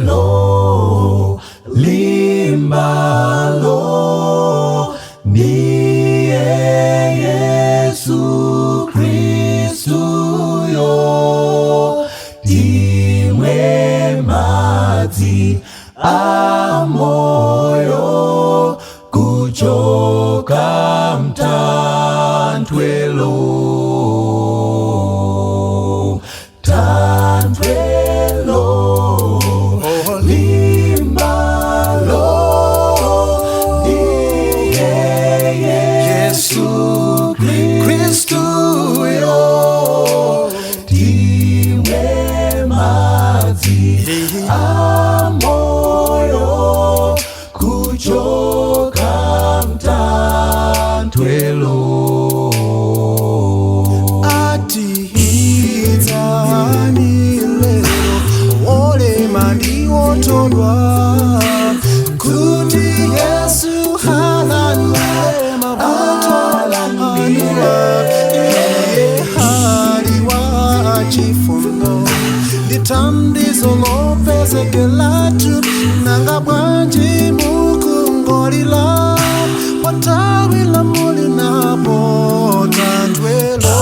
Thanthwelo limbalo ndiye Yesu Kristu yo, timwe madzi amoyo kuchoka mthanthwelo. Thanthwelo limbalo ndiye Yesu Kristu yo, timwe madzi amoyo kuchoka mthanthwelo. Ati idzani lero, olema ndi othodwa, kuti Yesu alandire mavuto anuwa. Iye ali wa chifundo ndi thandizo lopezekelatu. Nanga bwanji mukungolila potawila muli napo? Thanthwelo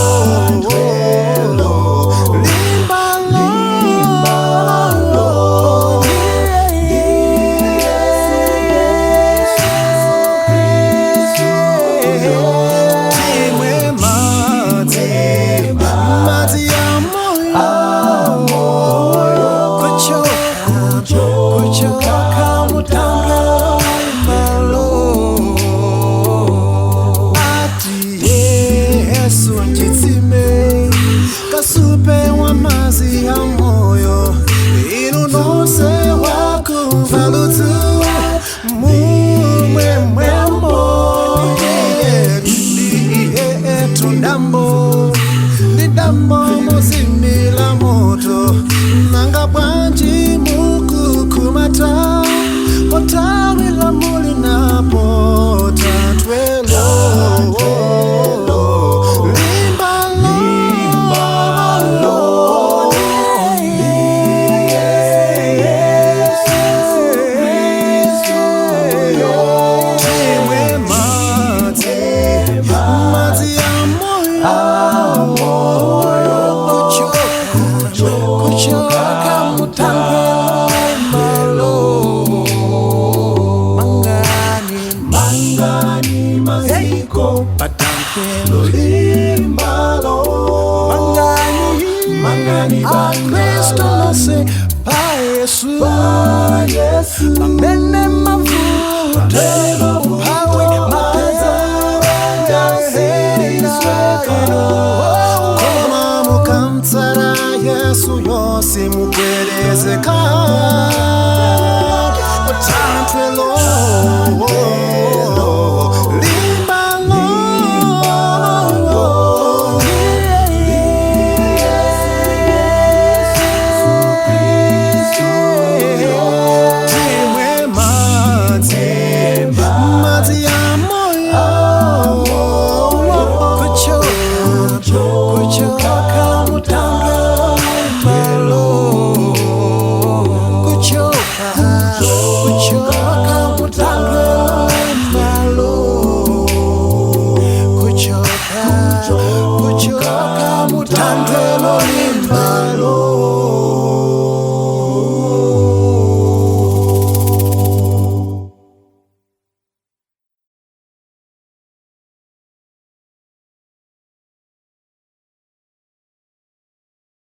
limbalo. Limbalo. Timwe madzi, madzi ya moyo, kuchoka muthanthwelo. Ati Yesu nchitsime, kasupe wa madzi ya moyo. Inu nonse wakumva ludzu, mumwe mwembo. Ndiye tundambo, ndi dambo mozimila moto. Nanga bwanji mukukumata potawila muli napo? Thanthwelo limbalo. Limbalo. Ndiye Yesu Kristu yo. Timwe madzi, madzi ya moyo, kuchoka muthanthwelo. Mangani, Mangani maziko pathanthwelo. Limbalo. Mangani, Mangani. Akristu nonse pa Yesu, Pa Yesu. Pamene mavuto, umphawi, Sirisweka. Koma mukamtsata Yesu yonse mugwedezeka. Thanthwelo limbalo. Limbalo. Timwe madzi, madzi ya moyo, kuchoka muthanthwelo, kuchoka muthanthwelo, kuchoka muthanthwelo limbalo.